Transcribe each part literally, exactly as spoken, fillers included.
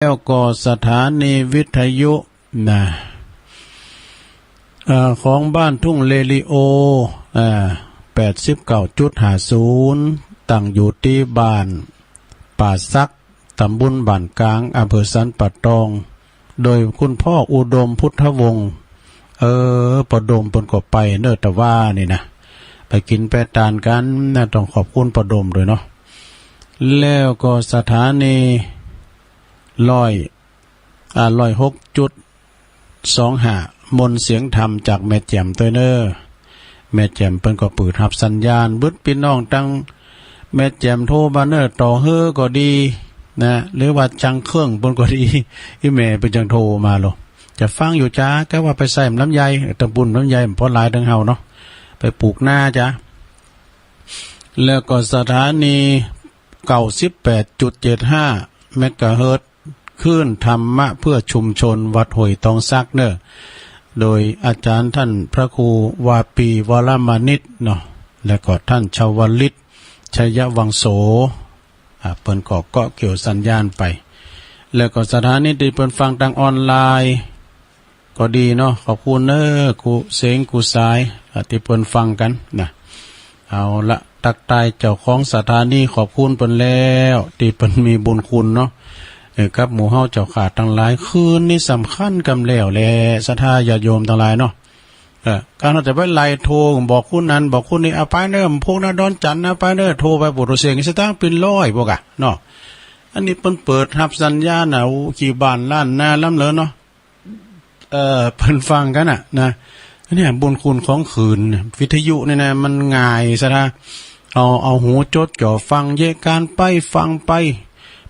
แล้วก็สถานีวิทยุนะ เอ่อ ของบ้านทุ่งเรดิโอ เอ่อ แปดสิบเก้าจุดห้าศูนย์ ตั้งอยู่ที่บ้านป่าสัก ตำบลบ้านกลาง อำเภอสันป่าตอง โดยคุณพ่ออุดมพุทธวงศ์ เออ ป้อดมเปิ้นก็ไปเนอะ แต่ว่านี่นะ ไปกินไปตานกันนะ ต้องขอบคุณป้อดมด้วยเนาะ แล้วก็สถานีร้อย อ่า ร้อยหกจุดสองห้า มนต์เสียงธรรมจากแม่แจ่มด้วยเนอะ แม่แจ่มเปิ้นก็เปิดฮับสัญญาณ เบิดพี่น้องตังแม่แจ่มโทรมาเนอะ ต่อเฮอก็ดีนะ หรือว่าจังเครื่องเปิ้นก็ดี อีแม่เปิ้นจังโทรมาโล จะฟังอยู่จ้า ก็ว่าไปใส่ลำไย ตำบลลำไย มันพอหลายตังเฮาเนาะ ไปปลูกนาจ้า แล้วก็สถานี เก้าสิบแปดจุดเจ็ดห้า เมกะเฮิรตซ์ คลื่นธรรมะเพื่อชุมชนวัดห้วยตองสักเนอะ โดยอาจารย์ท่านพระครูวาปีวรมณิตเนาะ และก็ท่านชวลิต ชัยวังโส อ่า เปิ้นก็เกาะเกี่ยวสัญญาณไป แล้วก็สถานีที่เปิ้นฟังทางออนไลน์ ก็ดีเนาะ ขอบคุณเนอะครูเสงครูสาย อ่ะ ที่เปิ้นฟังกันนะ เอาละ ตักทายเจ้าของสถานี ขอบคุณเปิ้นแล้ว ที่เปิ้นมีบุญคุณเนาะ เออ กับหมู่เฮาเจ้าข้าตังหลาย คืนนี้สำคัญกำแล้วแหละ ศรัทธาญาติโยมตังหลายเนาะ เออ การเฮาจะไปไล่โทรบอกคนนั้นบอกคนนี้ เอาไปเนอะ พวกนั้นดอนจันทน์นะ ไปเนอะ โทรไปปวดหัวเสียง สตางค์เป็นร้อยพวกอะเนาะ อันนี้เปิ้นเปิดฮับสัญญาณนะ โอ้ กี่บ้านล้านนาล้ำเหลือเนาะ เอ่อ เปิ้นฟังกันน่ะนะ เนี่ย บุญคุณของคลื่นน่ะ วิทยุเนี่ยนะ มันง่ายศรัทธา เอา เอาหูจดจ่อฟัง เยะการไปฟังไป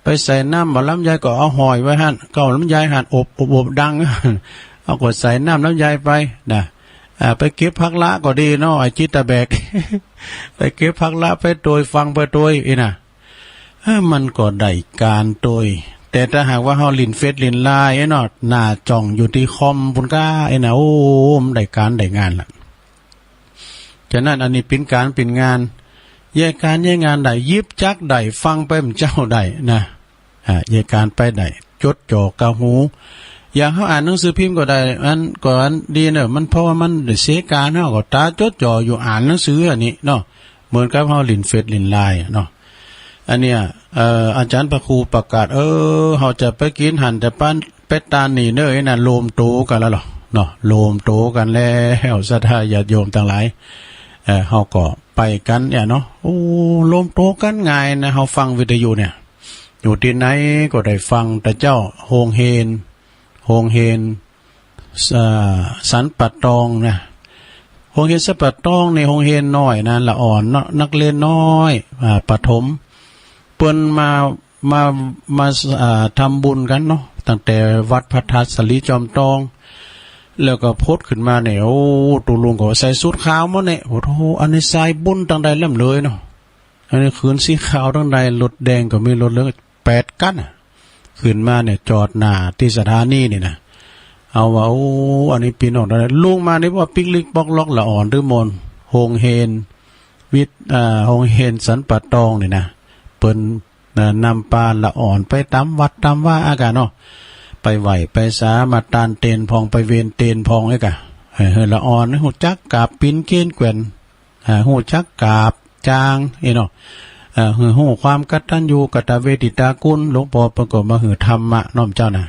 ไปใส่น้ำบ่าลำไยก็เอาห้อยไว้หั่น ก็เอาลำไยหั่นอบ อบ อบดัง เอาก็ใส่น้ำลำไยไปนะ อ่า ไปเก็บผักละก็ดีเนาะ ไอ้จิตตะแบก ไปเก็บผักละไปโตยฟังไปโตย อีน่ะ เอ้อ มันก็ได้การโตย แต่ถ้าหากว่าเฮาเล่นเฟซเล่นไลน์เนาะ หน้าจ้องอยู่ตี้คอมปู้นก้า ไอ้น่ะ โอ้ มันได้การได้งานละ ฉะนั้นอันนี้เป๋นก๋านเป๋นงาน แยกก๋านแยกงานได้ หยิบจักได้ ฟังไปหมู่เจ้าได้นะ อ่า แยกก๋านไปได้ จดจ่อกับหู อย่างเฮาอ่านหนังสือพิมพ์ก็ได้ อัน ก็อันดีเนอะ มัน เพราะว่ามันได้เสียก๋าน เฮาก็ตาจดจ่ออยู่อ่านหนังสืออันนี้เนาะ เหมือนกับเฮาเล่นเฟซเล่นไลน์อะเนาะ อันเนี้ย เอ่อ อาจารย์พระครูประกาศ เออ เฮาจะไปกิ๋นหั้นแต่ปาน ไปตานนี่เนอะ ไอ้นั่นโลมโตกั๋นแล้วเหรอเนาะ โลมโตกั๋นแล้ว ศรัทธาญาติโยมตังหลาย เอ่อ เฮาก็ไปกั๋นเนี่ยเนาะ โอ้ โลมโตกั๋นง่ายนะ เฮาฟังวิทยุเนี่ย อยู่ตี้ไหนก็ได้ฟัง แต่เจ้า โฮงเฮียน โฮงเฮียน อ่า สันป่าตองนะ โฮงเฮียนสันป่าตองนี่โฮงเฮียนน้อยนะ ละอ่อนเนาะ นักเรียนน้อย อ่า ประถม เปิ้นมา มา มา อ่า ทำบุญกั๋นเนาะ ตั้งแต่วัดพระธาตุสาลีจอมตอง แล้วก็พดขึ้นมาเนี่ย โอ้ ตุ๊ลุงก็ใส่ชุดขาวหมดเนี่ย โอ้โห อันนี้สายบุญตังใดแหลมเลยเนาะ อันนี้ขึนสีขาวตังใด รถแดงก็มี รถเหลืองแปดคันน่ะ ขึ้นมาเนี่ย จอดหน้าตี้สถานีนี่นะ เอาว่า โอ้ อันนี้พี่น้องตังใด ลงมานี่ว่าปิ๊กลิกป๊อกล็อก ละอ่อนหรือมน โฮงเฮียนวิทย์ อ่า โฮงเฮียนสันป่าตองนี่นะ เปิ้น เอ่อ นำปาละอ่อนไปต๋ามวัดต๋ามวาอะกะเนาะ ไปไหว้ไปสามาตานเตียนพอง ไปเวียนเตียนพองอะกะ เออ หื้อละอ่อนฮู้จักกราบปิ๊นเกณฑ์แกว่น อ่า ฮู้จักกราบจาง เอ้ยเนาะ เอ่อ หื้อฮู้ความกตัญญูกตเวทิตาคุณ หลวงป้อเปิ้นก็มาหื้อธรรมะเนาะเจ้านะ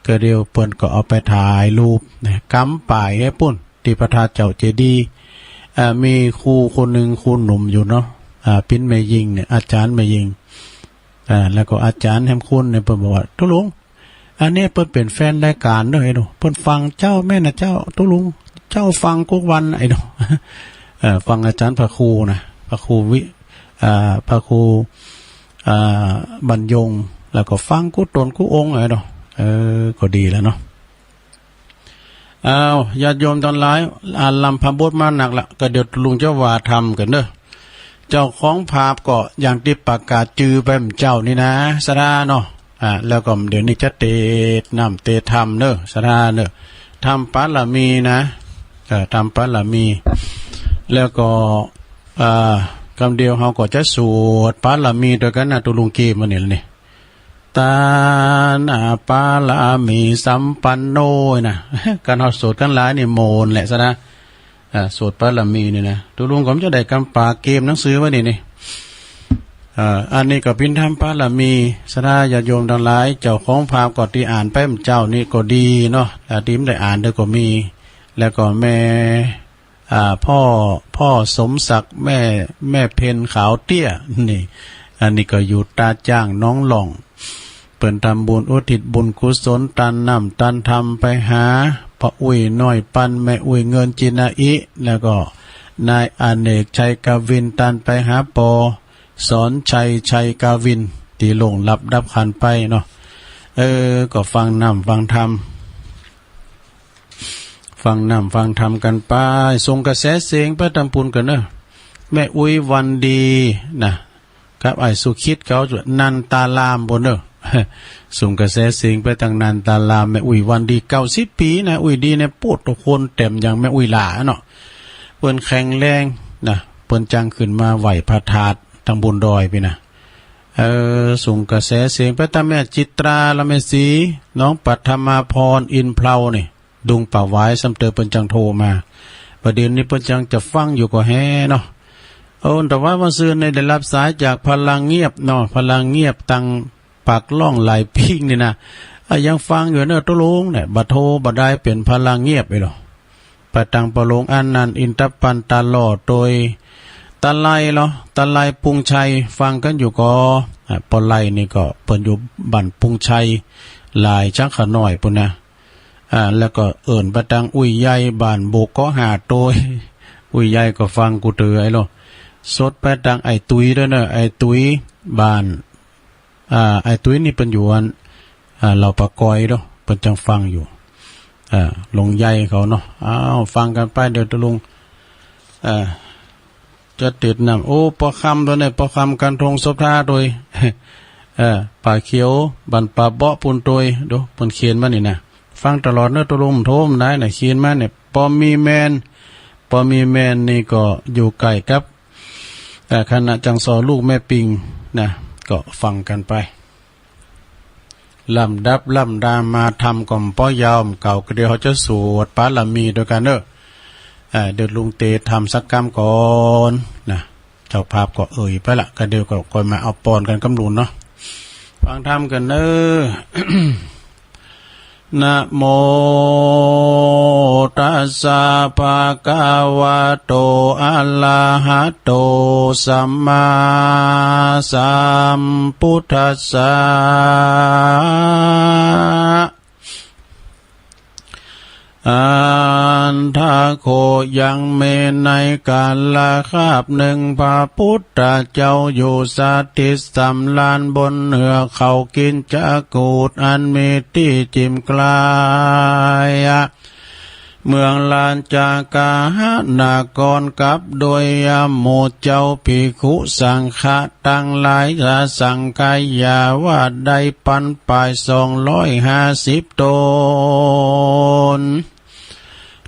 ก็เดี๋ยวเปิ้นก็เอาไปถ่ายรูปนะ กำป้ายไว้ปู้น ตี้พระธาตุเจ้าเจดีย์ อ่า มีครูคนหนึ่ง ครูหนุ่มอยู่เนาะ อ่า ปิ๊นแม่ญิงเนี่ย อาจ๋ารย์แม่ญิง อ่า แล้วก็อาจ๋ารย์แหมคนเนี่ย เปิ้นบอกว่า ตุ๊ลุง อันนี้เปิ้นเป๋นแฟนรายก๋านเด้อ ไอ้หนู เปิ้นฟังเจ้าแม่นนะเจ้า ตุ๊ลุง เจ้าฟังกู้วัน ไอ้หนู เอ่อ ฟังอาจ๋ารย์พระครูนะ พระครูวิ อ่า พระครู อ่า บรรยง แล้วก็ฟังกู้ต๋นกู้องค์ ไอ้หนู เออ ก็ดีแล้วเนาะ อ้าว ญาติโยมตังหลาย อ่านลำพระบทมานักละ ก็เดี๋ยวตุ๊ลุงจะว่าธรรมกั๋นเด้อ เจ้าของภาพก็อย่างตี้ประกาศจื้อไปหมู่เจ้านี่นะ ศรัทธาเนาะ อ่า แล้วก็เดี๋ยวนี้จะเตะน้ำเตะธรรมเนอะ ศรัทธาเนอะ ทำบารมีนะ เอ่อ ทำบารมี แล้วก็ อ่า กำเดียวเฮาก็จะสวดบารมีตวยกั๋นนะ ตุ๊ลุงเกมวันนี้ละนี่ ตานะปารามีสัมปันโน นะ การเฮาสวดกันหลายนี่โมนแหละซะนะ อ่า สวดปารามีนี่นะ ตุลุงก็จะได้กำปากเกมหนังสือไว้นี่นี่ อ่า อันนี้ก็เป๋นธรรมปารามี ศรัทธาญาติโยมตังหลาย เจ้าของภาพก็ตี้อ่านไปเมื่อเจ๊านี่ก็ดีเนาะ แต่ตี้บ่ได้อ่านเด้อก็มี แล้วก็แม่ อ่า พ่อ พ่อสมศักดิ์ แม่ แม่เพ็ญขาวเตี้ย นี่ อันนี้ก็อยู่ตาจ้างหนองหล่อง เปิ้นทำบุญอุทิศบุญกุศลตานน้ำตานธรรมไปหาป้ออุ๊ยน้อยปัน แม่อุ๊ยเงินจินาอิ แล้วก็นายอเนกชัยกวิน ตานไปหาป้อสอนชัยชัยกวิน ตี้ล่วงลับดับขันธ์ไปเนาะ เออ ก็ฟังน้ำฟังธรรม ฟังน้ำฟังธรรมกันไป ส่งกระแสเสียงไปตางปูนก่อนเนอะ แม่อุ๊ยวันดีนะ กับอ้ายสุขิตเขาจะนันตารามปูนเนอะ ส่งกระแสเสียงไปตางนันตาราม แม่อุ๊ยวันดี เก้าสิบปี๋นะ อุ๊ยดีเนี่ย โปด คนแต้มอย่างแม่อุ๊ยหล้าเนาะ เปิ้นแข็งแรงนะ เปิ้นจังขึ้นมาไหว้พระธาตุตางบนดอยปี้นะ เออ ส่งกระแสเสียงไปตางแม่จิตรา และแม่ศรี น้องปัทมาพร อินเพลานี่ ดงป่าหวาย ซ้ำเติมเปิ้นจังโทรมา ประเดี๋ยวนี้เปิ้นจังจะฟังอยู่ก็แฮเนาะ โอ้ แต่ว่าเมื่อซืนนี่ได้รับสายจากพลังเงียบเนาะ พลังเงียบตางปากล่องหลายปิ้งนี่นะ อ่ะ ยังฟังอยู่เนอะ ตกลงเนี่ย บ่โทรบ่ได้ เป๋นพลังเงียบไปหรอ ไปตางป้อหลวงอานันต์ อินทปัน ตาหล่อ โตยตาไลเหรอ ตาไล ปุงชัย ฟังกันอยู่ก็ อ่ะ ป้อไลนี่ก็เปิ้นอยู่บ้านปุงชัย หลายจังขะน้อยปูนนะ อ่า แล้วก็เอิ้นไปตางอุ๊ยใหญ่บ้านโบกเกาะห้า โตย อุ๊ยใหญ่ก็ฟังกูเตือไอ้โล สดไปตางไอ้ตุ้ยด้วยเนอะ ไอ้ตุ้ยบ้าน อ่า ไอ้ตุ้ยนี่เปิ้นอยู่อัน อ่า เหล่าปะกอยเนาะ เปิ้นจังฟังอยู่ อ่า หลวงใหญ่เขาเนาะ อ้าว ฟังกันไป เดี๋ยวตกลง อ่า จะติดน้ำ โอ้ ป้อคำตัวนี้ ป้อคำกันทงศรัทธาโตย เออ ป่าเขียว บ้านป่าเบาะปูนโตย ดู เปิ้นเขียนมานี่นะ ฟังตลอดเนอะ ตกลงโทรมาได้นะ เขียนมาเนี่ย ป้อมีแมน ป้อมีแมนนี่ก็อยู่ใกล้กับ เอ่อ คณะจังสอลูกแม่ปิงนะ ก็ฟังกันไป ลำดับลำดามา ธรรมก็บ่ยาว เก่าก็เดี๋ยวเขาจะสวดปารามีด้วยกันเนอะ เอ่อ เดี๋ยวลุงเตทำสักกำก่อนนะ เจ้าภาพก็เอ่ยไปละ ก็เดี๋ยวก็ค่อยมาเอาปอนกันกับลุงเนาะ ฟังธรรมกันเนอะ นะโม ตัสสะ ภะคะวะโต อะระหะโต สัมมาสัมพุทธัสสะ อัฏฐะโข ยังมีในกาลคาบหนึ่ง พระพุทธเจ้าอยู่สถิตสำราญบนเฮือกเขาคิชกูฏ อันมีตี้จิ่มไกล เมืองราชคฤหนคร กับโดยหมู่เจ้าภิกขุสังฆะตังหลาย สังฆายาว่าได้ปันป่ายสองร้อยห้าสิบตน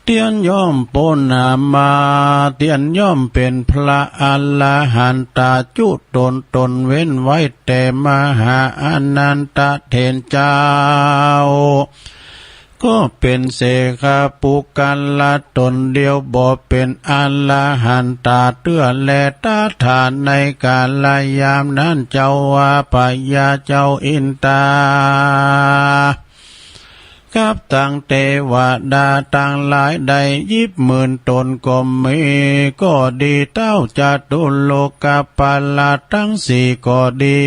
เตียนย่อมป๊นนามา เตียนย่อมเป๋นพระอรหันตาจุตน ตนเว้นไว้แต่มหาอานันทเถรเจ้า ก็เป๋นเสขะปุคคละตนเดียว บ่เป๋นอรหันตาเตื้อแล ตถาในกาลยามนั้น เจ้าว่าพญาเจ้าอินทา กับตังเตวดาตังหลายได้ยิบหมื่นตนก็มี ก็ดี เท้าจตุโลกปาละตังสี่ก็ดี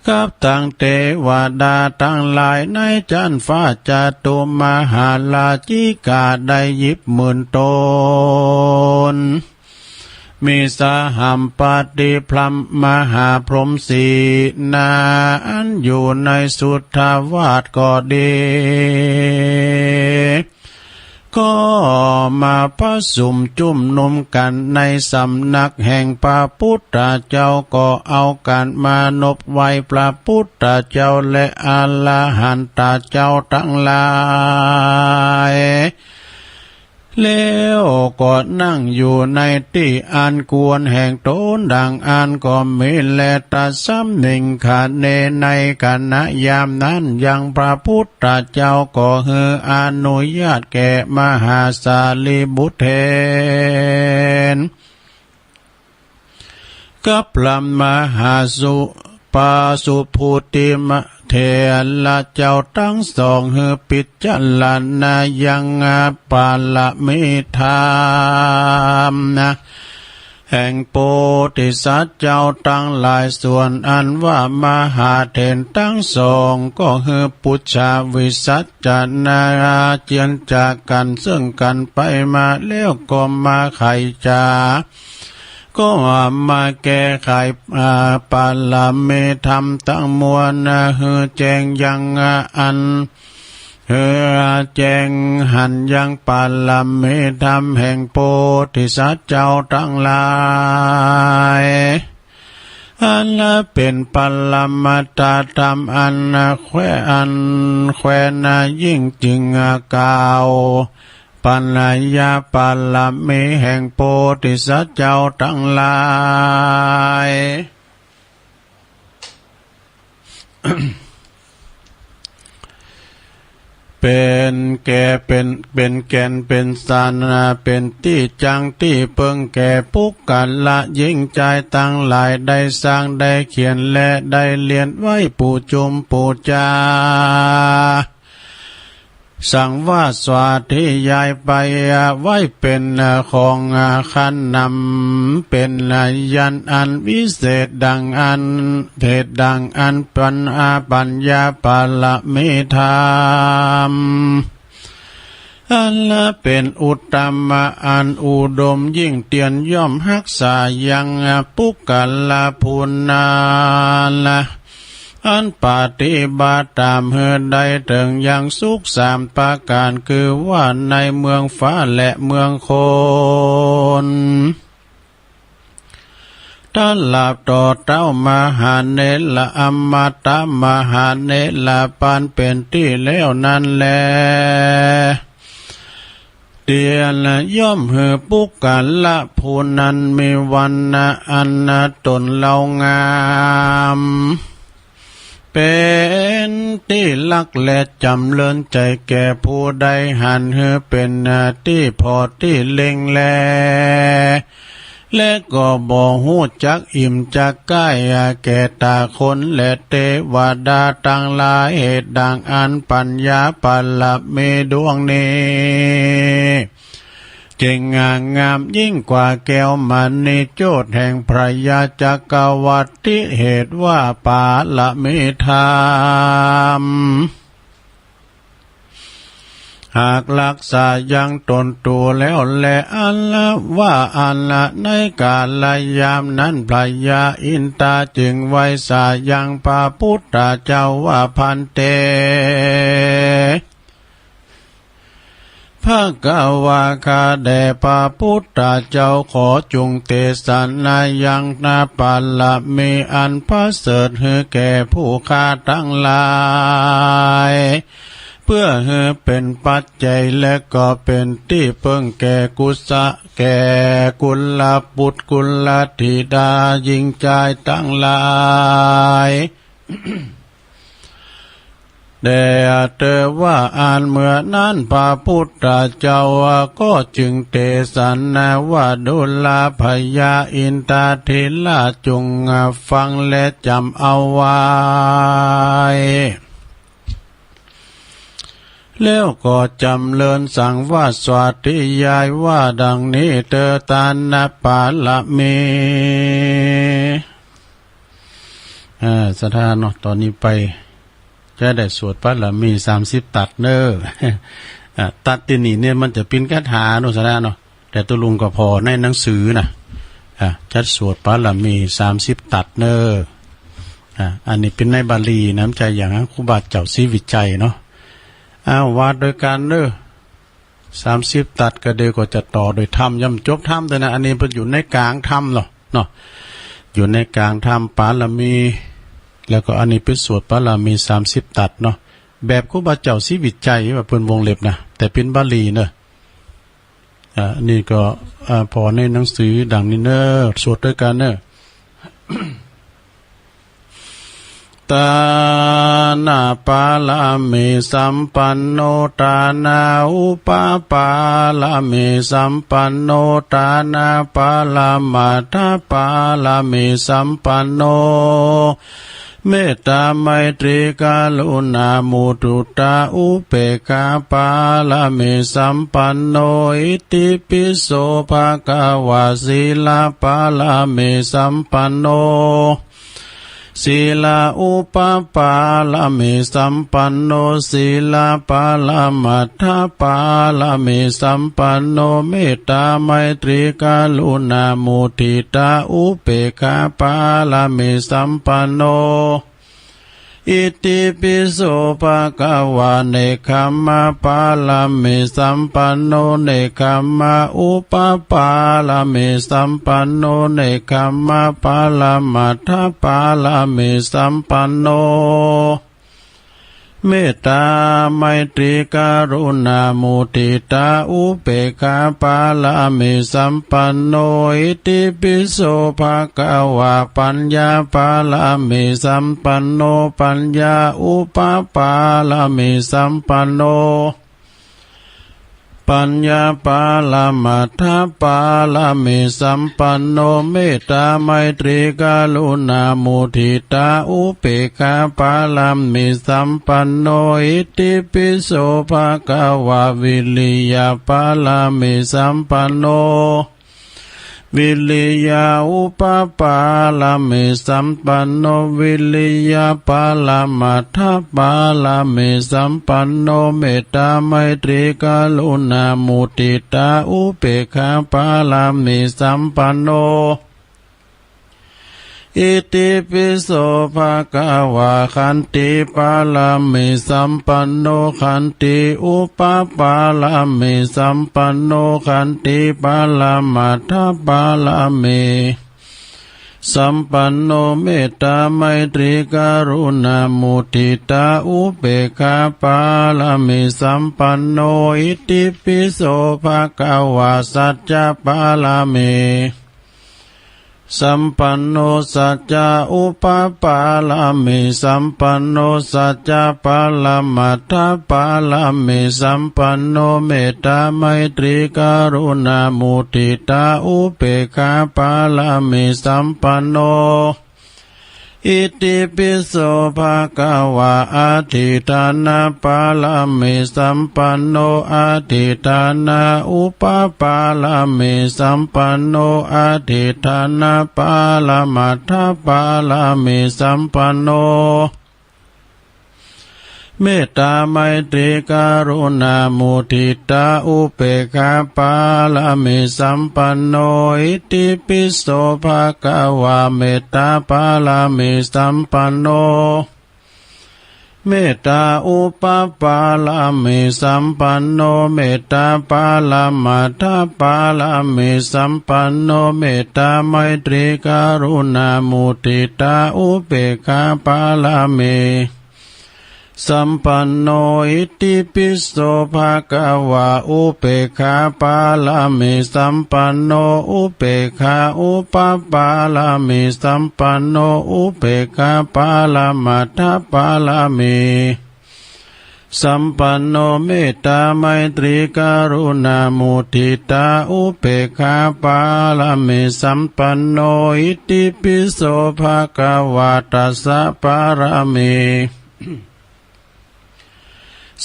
กับตังเตวดาตังหลายในจั๊นฟ้า จตุมหาราชิกาได้ยิบหมื่นตน มีสหัมปติพรหมมหาพรหมสี่นา อันอยู่ในสุทธาวาสก็ดี ก็มาผะสุมจุมนุมกั๋นในสำนักแห่งพระพุทธเจ้า ก็เอากั๋นมานบไหว้พระพุทธเจ้าและอรหันตเจ้าตังหลาย แล้วก็นั่งอยู่ในตี้อันควรแห่งตนดังอั้นก็มีแล ตัสมิง ขณะในขณะยามนั้นยังพระพุทธเจ้าก็หื้ออนุญาตแก่มหาสารีบุตรเถร กับพระมหาสุ ปาสุภูติมะเถระเจ้าทั้งสอง หื้อพิจารณายังปารมีธรรมนะ แห่งโพธิสัตว์เจ้าทั้งหลาย ส่วนอันว่ามหาเถรทั้งสอง ก็หื้อปุจฉาวิสัชนา เจียนจากกันซึ่งกันไปมา แล้วก็มาไขจ๋า ก็ว่ามาแก้ไข อ่า ปารมีธรรมทั้งมวล อ่า หื้อแจ้งยัง อ่า อัน หื้อแจ้งหันยังปารมีธรรมแห่งโพธิสัตว์เจ้าทั้งหลาย อันเป็นปรมัตถธรรมอันแคว้น อันแคว้นยิ่ง จึงกล่าว ปัญญาปารมีแห่งโพธิสัตว์เจ้าทั้งหลาย เป็นแก่ เป็น เป็นแก่น เป็นสรร เป็นตี้จั้งตี้เปิ้งแก่ปุคคละหญิงจายตังหลาย ได้สร้าง ได้เขียน และได้เรียนไว้ ปู้จุมปู้จา สังวาสวัตถียายไปไว้เป็นของคันนำ เป็นยันอันวิเศษดังอัน เศษดังอันปัญ ปัญญาปารมีธรรม อันเป็นอุตตมะอันอุดมยิ่งเตียนย่อมฮักษายังปุคคละผู้นั้น อันปฏิบัติตามหื้อได้เถิงยังสุขสามประก๋าน คือว่าในเมืองฟ้าและเมืองคน ตราบต่อเต้ามหาเถระอมตะมหาเถระปานเป็นตี้แล้วนั้นแล เตียนย่อมหื้อปุคคละผู้นั้นมีวรรณะอันตนเลางาม เป็นตี้ฮักและจ๋ำเริญใจ๋แก่ผู้ใดหันหื้อเป็นตี้ผ่อตี้เล็งแล และก็บ่ฮู้จักอิ่มจักใก้แก่ต๋าคนและเตวดาตังหลาย เหตุดังอั้นปัญญาปารมีดวงนี้ จึงงามยิ่งกว่าแก้วมณีโจทย์แห่งพระยาจักรวรรดิ เหตุว่าปารมีธรรม หากฮักษายังตนตั๋วแล้วแล อันว่าอันในกาลยามนั้นพระยาอินทาจึงไหว้สายังพระพุทธเจ้าว่า ภันเต ภะคะวา ข้าแด่พระพุทธเจ้า ขอจุ่งเตสนายังนาปารมีอันประเสริฐหื้อแก่ผู้ข้าตังหลาย เพื่อหื้อเป็นปัจจัยและก็เป็นตี้เปิ้งแก่กุศะ แก่กุลบุตรกุลธิดาหญิงจายตังหลาย แต่เตอว่าอันเมื่อนั้นพระพุทธเจ้าก็จึงเตสนาว่า ดูราพญาอินทาธิราชจุ่งฟังและจ๋ำเอาไว้ แล้วก็จ๋ำเริญสังวาสวัตถียายว่าดังนี้เตอ ทานปารมี อ่า ศรัทธาเนาะ ต๋อนนี้ไป จะได้สวดปารมีสามสิบตัดเน้อ อ่า ตัดตี้นี่เนี่ยมันจะเป๋นคาถาเนาะ ศรัทธาเนาะ แต่ตกลงก็ผ่อในหนังสือนะ อ่า จะสวดปารมีสามสิบตัดเน้อ อ่า อันนี้เป๋นในบาลีนะ บ่ใจ้อย่างนั้น ครูบาเจ้าศรีวิชัยเนาะ อ้าว ว่าโดยกันเน้อ สามสิบตัดก็เดี๋ยวก็จะต่อโดยธรรม ย่อมจบธรรมเตื้อนะ อันนี้เปิ้นอยู่ในก๋างธรรมเนาะ เนาะ อยู่ในก๋างธรรมปารมี แล้วก็อันนี้เป๋นสวดปารมีสามสิบตัดเนาะ แบบครูบาเจ้าศรีวิชัยว่าเปิ้นวงเล็บนะ แต่เป๋นบาลีเนาะ อ่า นี่ก็ อ่า พอในหนังสือดังนี้เนอะ สวดด้วยกันเนอะ ทานะปารมีสัมปันโน ทานาอุปปารมีสัมปันโน ทานาปรมัตถปารมีสัมปันโน เมตตาไมตรีกรุณามุทิตาอุเบกขาปารมีสัมปันโน อิติปิโสภะคะวะ ศีลปารมีสัมปันโน ศีลาอุปปารมีสัมปันโน ศีลาปรมัตถปารมีสัมปันโน เมตตาไมตรีกรุณามุทิตาอุเบกขาปารมีสัมปันโน อิติปิโสภะคะวะ เนกขัมมะปารมีสัมปันโน เนกขัมมะอุปปารมีสัมปันโน เนกขัมมะปรมัตถปารมีสัมปันโน เมตตาไมตรีกรุณามุทิตาอุเบกขาปารมีสัมปันโน อิติปิโสภะคะวะ ปัญญาปารมีสัมปันโน ปัญญาอุปปารมีสัมปันโน ปัญญาปรมัตถปารมีสัมปันโน เมตตาไมตรีกรุณามุทิตาอุเบกขาปารมีสัมปันโน อิติปิโสภะคะวะ วิริยปารมีสัมปันโน วิริยาอุปปารมีสัมปันโน วิริยาปรมัตถปารมีสัมปันโน เมตตาไมตรีกรุณามุทิตาอุเบกขาปารมีสัมปันโน อิติปิโสภะคะวะ ขันติปารมีสัมปันโน ขันติอุปปารมีสัมปันโน ขันติปรมัตถปารมีสัมปันโน เมตตาไมตรีกรุณามุทิตาอุเบกขาปารมีสัมปันโน อิติปิโสภะคะวะ สัจจะปารมี สัมปันโน สัจจะอุปปารมีสัมปันโน สัจจะปรมัตถปารมีสัมปันโน เมตตาไมตรีกรุณามุทิตาอุเบกขาปารมีสัมปันโน อิติปิโสภะคะวะ อธิฏฐานะปารมีสัมปันโน อธิฏฐานะอุปปารมีสัมปันโน อธิฏฐานะปรมัตถปารมีสัมปันโน เมตตาไมตรีกรุณามุทิตาอุเบกขาปารมีสัมปันโน อิติปิโสภะคะวะ เมตตาปารมีสัมปันโน เมตตาอุปปารมีสัมปันโน เมตตาปรมัตถปารมีสัมปันโน เมตตาไมตรีกรุณามุทิตาอุเบกขาปารมี สัมปันโน อิติปิโสภะคะวะ อุเบกขาปารมีสัมปันโน อุเบกขาอุปปารมีสัมปันโน อุเบกขาปรมัตถปารมีสัมปันโน เมตตาไมตรีกรุณามุทิตาอุเบกขาปารมีสัมปันโน อิติปิโสภะคะวะ ดัสสะปารมี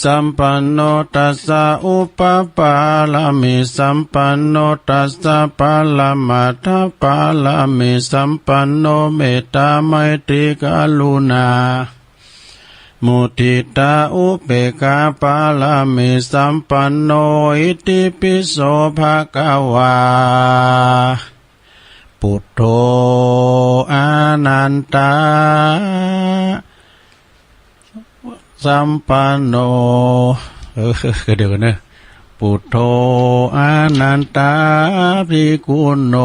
สัมปันโน ดัสสะอุปปารมีสัมปันโน ดัสสะปรมัตถปารมีสัมปันโน เมตตาไมตรีกรุณามุทิตาอุเบกขาปารมีสัมปันโน อิติปิโสภะคะวา พุทโธ อานันตะ สัมปันโน เออ เดี๋ยวกันเนอะ พุทโธ อานันตะ ภิกขุโน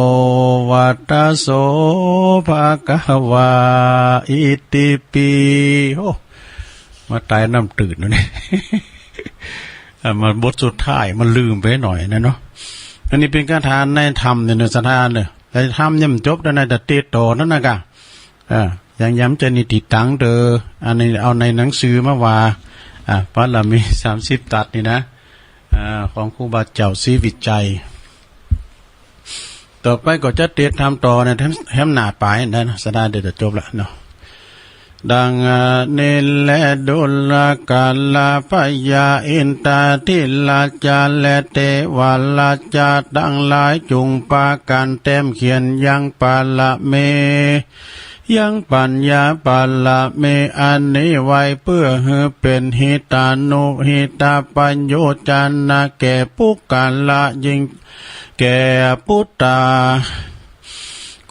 วัตถโส ภะคะวา อิติปิ โอ้ มาตายน้ำตื่นแล้วเนี่ย อ่ะ มาบทสุดท้าย มันลืมไปหน่อยนะเนาะ อันนี้เป็นคาถาในธรรมเนี่ยเนอะ ศรัทธาเนอะ แต่ธรรมเนี่ยมันจบแล้วนะ แต่เตโตนั่นนะกะ เออ ยังย้ำใจในติดตังเด้อ อันนี้เอาในหนังสือมาว่า อ่า บารมีสามสิบตัดนี่นะ อ่า ของครูบาเจ้าศรีวิชัย ต่อไปก็จะเตรียมทำต่อเนี่ย แถม แถมหน้าไปนะ ศรัทธาเดี๋ยวจะจบละเนาะ ดังนี้แล ดูราการพญาอินทาธิราชาและเทวราชาทั้งหลายจุ่งปากันแต้มเขียนยังบารมี ยังปัญญาบารมีอันนี้ไว้เพื่อหื้อเป็นหิตานุหิตาประโยชน์จนะแก่ปุคคละยิ่ง แก่ปุตตา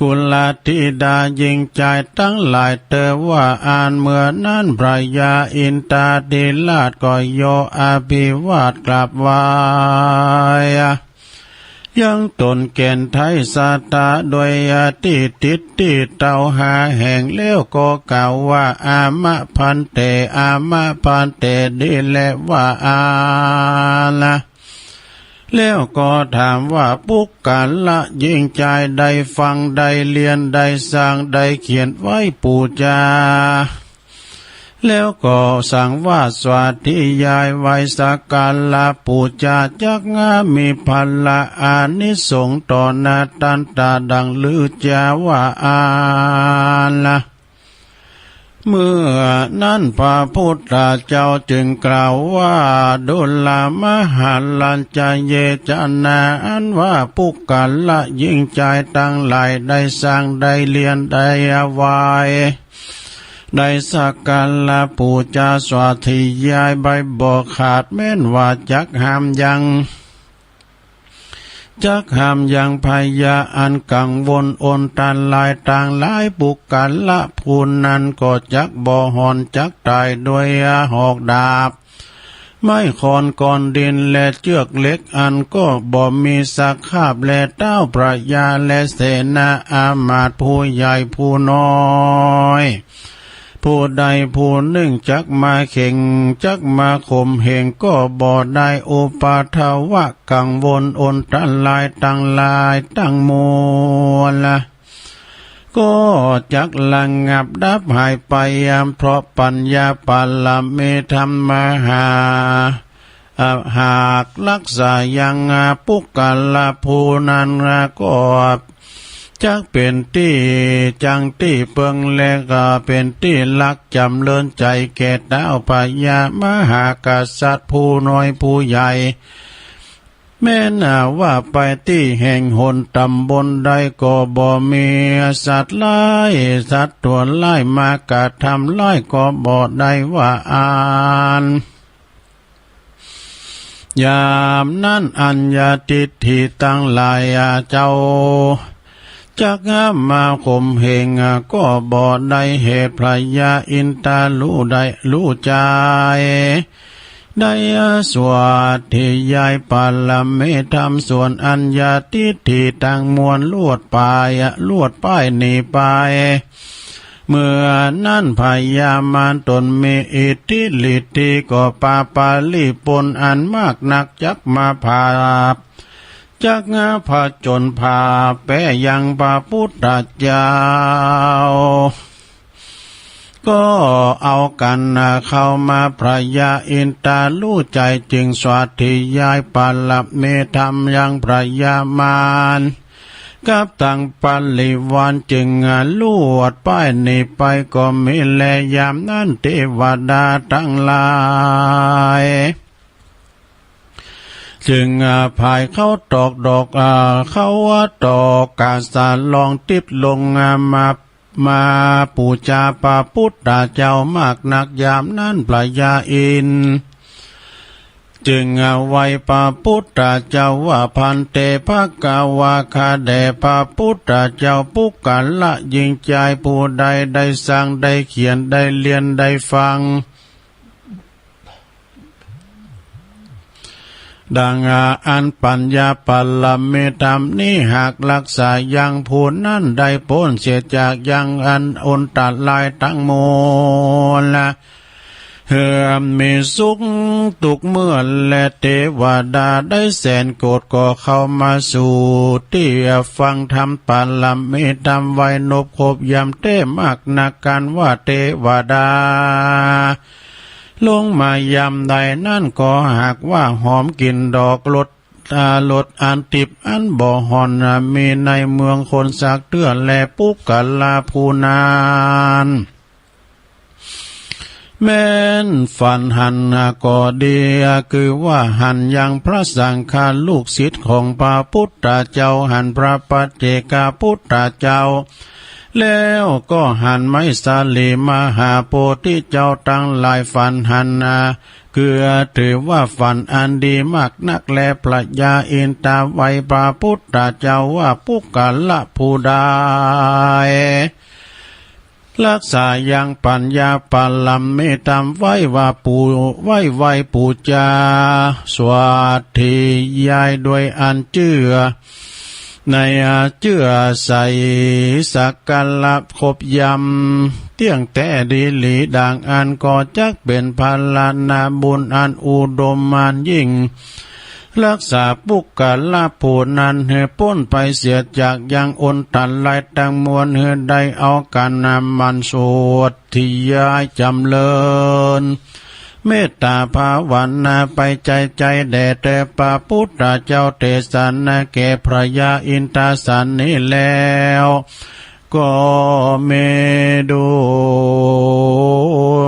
กุลธิดาหญิงชายทั้งหลายเตอว่าอันเมื่อนั้นพญาอินทาธิราชก็ยออภิวาทกราบไหว้ ยังตนแก่นไทยศรัทธาโดยอธิษฐิที่เต้าหาแห่งแล้วก็กล่าวว่า อามะภันเต อามะภันเต ดีแล้วว่าอันละ แล้วก็ถามว่า ปุคคละหญิงชายได้ฟังได้เรียนได้สร้างได้เขียนไว้ปูชา แล้วก็สั่งว่าสาธยายไหว้สักการะปูชาจักหามีพละอานิสงส์ต่อหน้าตันตาดังลือจาว่าอันละ เมื่อนั้นพระพุทธเจ้าจึงกล่าวว่า ดูรา มหาราชเย จนะอันว่าปุคคละหญิงชายทั้งหลายได้สร้างได้เรียนได้ไหว้ ได้สักการะปูชาสาธยายไปบ่ขาดแม้นว่าจักห้ามยัง จักห้ามยังพยาอันกังวลอนตรายต่างหลาย ปุคคละผู้นั้นก็จักบ่หอนจักตายด้วยหอกดาบ ไม้ค้อนก้อนดินและเจือกเหล็กอันก็บ่มีสคาพและเท้าพญาและเสนาอามาตย์ผู้ใหญ่ผู้น้อย ผู้ใดผู้หนึ่งจักมาเข่งจักมาข่มเหงก็บ่ได้อุปาทวะกังวลอนตรายต่างหลายทั้งมวลละ ก็จักระงับดับหายไป เพราะปัญญาบารมีธรรมหา อ่า หากรักษายังปุคคละผู้นั้นก็จักเป็นตี้จังตี้เปิง และก็เป็นตี้รักจำเริญใจแก่เท้าพญามหากษัตริย์ผู้น้อยผู้ใหญ่ แม้นว่าไปตี้แห่งหนตำบลใดก็บ่มีสัตว์ร้าย สัตว์ตัวร้ายมากระทำร้ายก็บ่ได้ว่าอัน ยามนั้นอัญญาทิฏฐิทั้งหลายเจ้า จักมาข่มเหงก็บ่ได้เหตุพญาอินทารู้ได้รู้ใจ ได้สาธยายปรเมธรรมส่วนอัญญาทิฏฐิทั้งมวลลวดปายลวดป้ายหนีไป เมื่อนั้นพญามารตนมีอิทธิฤทธิก็ปาปาลีปนอันมากนักจักมาผาบ จักผจญผาแปยังพระพุทธเจ้า ก็เอากันเข้ามาพญาอินทารู้ใจจึงสาธยายปรเมธรรมยังพญามาร กับตังปริวารจึงลวดป้ายหนีไปก็มีแล ยามนั้นเทวดาทั้งหลาย จึงอ่าผายเข้าตอกดอกอ่าเข้าตอกกาสาลองติดลงอ่ามามาปูชาพระพุทธเจ้ามากนัก ยามนั้นพญาอินทร์จึงอ่าไหว้พระพุทธเจ้าว่า ภันเต ภควา ข้าแด่พระพุทธเจ้า ปุคคละหญิงชายผู้ใดได้สร้างได้เขียนได้เรียนได้ฟัง ดังอันปัญญาปรเมธรรมนี้หากรักษายังผู้นั้นได้พ้นเสียจากยังอันอันตรายทั้งมวล เฮือมีสุขทุกเมื่อ และเทวดาได้แสนโกดก็เข้ามาสู่ตี้ฟังธรรม ปารมีธรรมไว้นบครบยามเต็มมากนัก กันว่าเทวดาลงมายามใดนั้น ก็หากว่าหอมกลิ่นดอกรส อ่า รสอันทิพย์อันบ่ห่อน อ่า มีในเมืองคนสักเตื้อ และปุคคละผู้นั้น แม้นฝันหันก็ดี คือว่าหันยังพระสังฆาลูกศิษย์ของพระพุทธเจ้า หันพระปัจเจกพุทธเจ้า แล้วก็หันไมสาลีมหาโพธิเจ้าทั้งหลาย ฝันหันนา คือถือว่าฝันอันดีมากนัก และพระยาอินทาไหว้พระพุทธเจ้าว่า ปุคคละผู้ใด รักษายังปัญญาปารมีธรรมไว้ว่าปู ไว้ไหว้ปูจา สวัสดียายด้วยอันเชื่อ ในเชื่อใส สักการะครบยำ เที่ยงแท้ดีหลีดังอัน ก็จักเป็นพลานาบุญอันอุดมอันยิ่ง รักษาปุคคละผู้นั้น หื้อป๊นไปเสียจากยังอันตรายตังมวล หื้อได้เอาการนำมันสวดที่ยายจำเริญ เมตตาภาวนาไปใจใจแด่แต่พระพุทธเจ้า เทศนาแก่พระยาอินทาสันนี้แล้ว ก็มีด้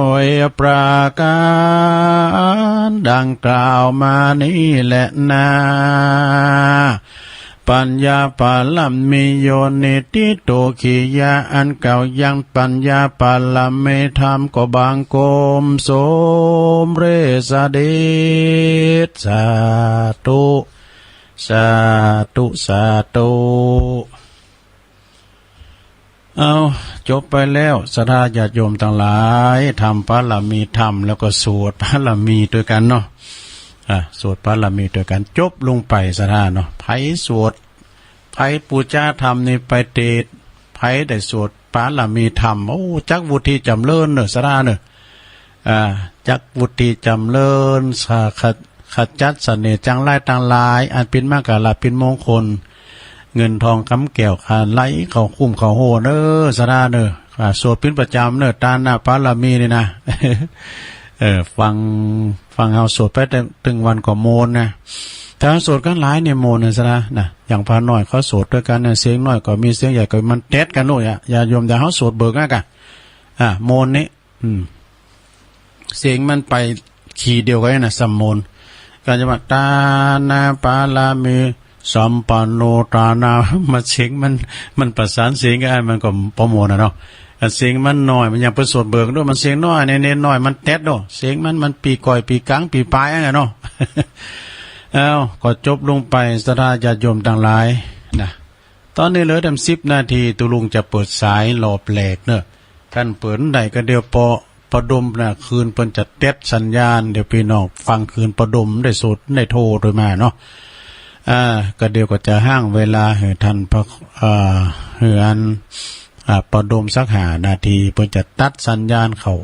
วยประการดังกล่าวมานี้แหละนา ปัญญาปารมีโยนิธิโตขิยะ อันเก่ายังปัญญาปารมีธรรม ก็บังคมสมเร็จเสด็จ สาธุ สาธุ สาธุ เอา จบไปแล้ว ศรัทธาญาติโยมตังหลาย ทำปารมีธรรม แล้วก็สวดปารมีด้วยกันเนาะ อ่ะ สวดปารมีด้วยกัน จบลงไป ศรัทธาเนาะ ไผสวด ไผปูจาธรรมนี่ไปเตด ไผได้สวดปารมีธรรม โอ้ จักวุฒิจ๋ำเริญเนาะ ศรัทธาเนาะ อ่า จักวุฒิจ๋ำเริญ สาขะ ขจัดเสน่ห์จังไรตังหลาย อันปินมากะลาบปินมงคล เงินทองกำแก้วคาไหลเข้าคุ้มเข้าโฮเน้อ ศรัทธาเน้อ อ่า สวดปินประจ๋ำเน้อ ทานะปารมีนี่นะ เออ ฟัง ฟังเฮาสวดไปตึง ตึงวันก็โมนนะ ถ้าสวดกันหลายเนี่ยโมนนะ ศรัทธานะ อย่างพระน้อยเขาสวดด้วยกันเนี่ย เสียงน้อยก็มี เสียงใหญ่ก็มี มันแต๊ดกันโน่นอะ ญาติโยม แต่เฮาสวดเบิกนะกะ อ่า โมนนี่ อืม เสียงมันไปคีย์เดียวกันนะ สำโมน ก็จะว่า ทานะปารมีสัมปันโน ทานะ มันเสียงมัน มันประสานเสียงกัน มันก็บ่โมนอะเนาะ อันเสียงมันน้อย มันยังไปสวดเบิกด้วย มันเสียงน้อย เน้นๆน้อย มันแต๊ดเนาะ เสียงมัน มันปีก้อย ปีกลาง ปีปลายอันน่ะเนาะ เอ้า ก็จบลงไป ศรัทธาญาติโยมตังหลายนะ ตอนนี้เหลือแต่สิบนาที ตุ๊ลุงจะเปิดสายรอบแรกเนอะ คันเปิดได้ก็เดี๋ยวปอ ปอดมนะ คืนเปิ้นจะแต๊ดสัญญาณ เดี๋ยวพี่น้องฟังคืนปอดมได้สดได้โทรโดยมาเนาะ อ่า ก็เดี๋ยวก็จะห้างเวลาหื้อท่านพระ อ่า หื้ออัน อ่า ปอดมสักห้านาที เปิ้นจะตัดสัญญาณเข้า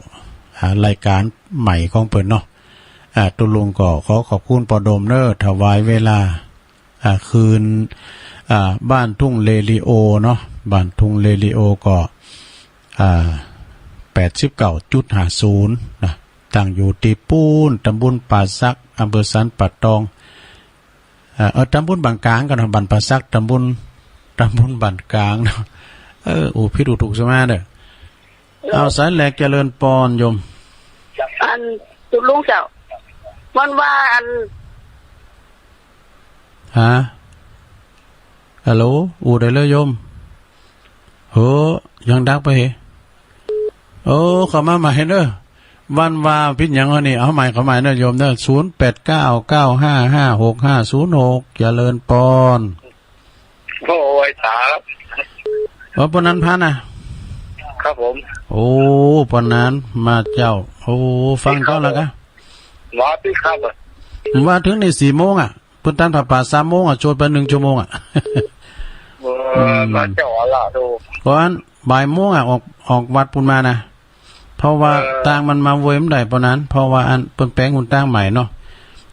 อ่า รายการใหม่ของเปิ้นเนาะ อ่า ตุ๊ลุงก็ขอขอบคุณปอดมเนอะ ถวายเวลา อ่า คืน อ่า บ้านทุ่งเรดิโอเนาะ บ้านทุ่งเรดิโอก็ อ่า แปดสิบเก้าจุดห้าศูนย์ นะ ตั้งอยู่ตี้ปูน ตำบลป่าสัก อำเภอสันป่าตอง อ่า เออ ตำบลบ้านกลางกันเนาะ บ้านป่าสัก ตำบล ตำบลบ้านกลางเนาะ เออ อู้ผิดอู้ถูกสมาเด้อ เอา สายแรก เจริญปอนโยม อัน ตุ๊ลุงเจ้า มันว่าอัน ฮะ ฮัลโหล อู้ได้เลยโยม โห ยังดักไปเหรอ โอ้ เข้ามาใหม่เด้อ วันว่าผิดหยังวะนี่ เอาใหม่ เข้าใหม่เด้อโยมเด้อ ศูนย์แปดเก้า เก้าห้าห้า หกห้าศูนย์หก เจริญปอน โอ้ย สาธุ เออ ปานนั้นพระนะ ครับผม โอ้ ปานนั้นมาเจ้า โอ้ ฟังเจ้าแล้วกะ หมอที่ครับ ว่าถึงนี่สี่โมงอะ เปิ้นตันผ้าป่าสามโมงอะ สวดไปหนึ่งชั่วโมงอะ เออ อืม มาเจ้าอาลาดู เพราะอันบ่ายโมงอะ ออก ออกวัดปุ้นมานะ เพราะว่า เออ ตางมันมาโวยบ่ได้ปานนั้น เพราะว่าอันเปิ้นแปลงหนตางใหม่เนาะ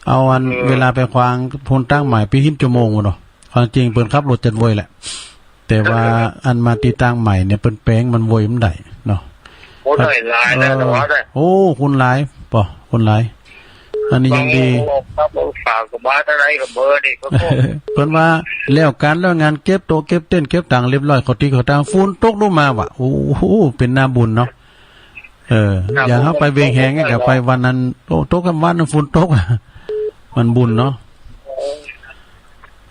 เอาอัน เออ เวลาไปขวางหนตางใหม่เปียงชั่วโมงพุ้นเนาะ ความจริงเปิ้นขับรถจัดโวยแหละ แต่ว่า เออ อันมาตี้ตางใหม่เนี่ยเปิ้นแปลงมันโวยบ่ได้เนาะ โอ้ ได้หลายนะ เออ แต่ว่าได้ โอ้ คนหลาย บ่ คนหลาย อันนี้ยังดี โอ้ ครับผม ฝากกับบ้านอะไรกับเบอร์นี่ครับผม เปิ้นว่าแล้วการแล้วงานเก็บโต๊ะเก็บเต็นท์เก็บตังเรียบร้อย เขาตี้เขาตัง ฝนตกลงมาว่ะ โอ้โห เป็นหน้าบุญเนาะ เออ ครับ อย่างเฮาไปเวียงแหง ผม ก็ไปวันนั้น โอ้ ตกกลางวันนั้นฝนตกอะ มันบุญเนาะ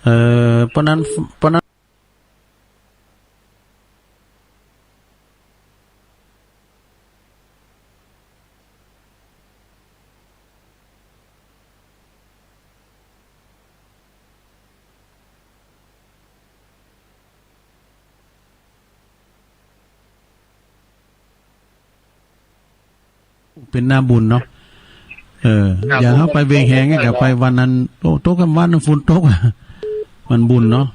เออ เพราะนั้น เพราะนั้น เป็นหน้าบุญเนาะ เออ ครับ อย่างเฮาไปเวียงแหง ก็ไปวันนั้น โอ้ ตกกลางวันนั้นฝนตกอะ มันบุญเนาะ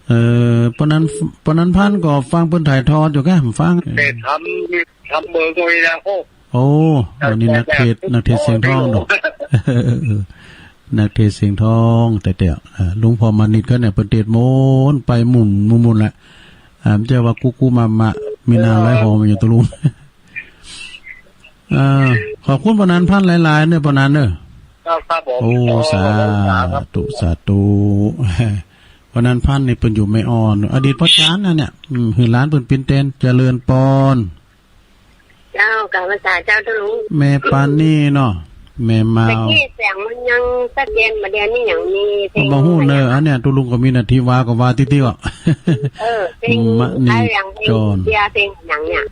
เออ เพราะนั้น เพราะนั้นพันก็ฟังเปิ้นถ่ายทอดอยู่กะ ฟัง แต่ทำ ทำเบอร์ก็ไม่ได้ โอ้ โอ้ อันนี้นักเทศน์ นักเทศน์เสียงทองเนาะ นักเทศน์เสียงทอง แต่แต่ อ่า หลวงพ่อมานิดเขาเนี่ย เปิ้นเทศน์ม่วนไปม่วนม่วนละ อ่า บ่ใจ้ว่ากู้ๆมาๆ มีหน้าหลายหอมาอยู่ตะลุง เอ่อ ขอบคุณป้อนันพันหลายๆ เด้อป้อนันเด้อ ครับ ครับผม โอ้ โอ้ สาธุ สาธุ ป้อนันพันนี่เปิ้นอยู่แม่อ่อน อดีตพ่อจานนะเนี่ย อืม หื้อหลานเปิ้นเป๋นแตน เจริญปอน เจ้า กราบนมัสการเจ้าตะลุง แม่ปราณีเนาะ แม่เมา แต่กี้เสียงมันยังชัดเจน บ่าเดี๋ยวนี้ยังมีเพลง บ่ฮู้เนอะ อันเนี้ยตะลุงก็มีหน้าที่ว่าก็ว่าติดๆ อ่ะ เออ เพลง มะนี ไอ้อย่างเพลง จร เชียร์เพลงอย่างเนี่ย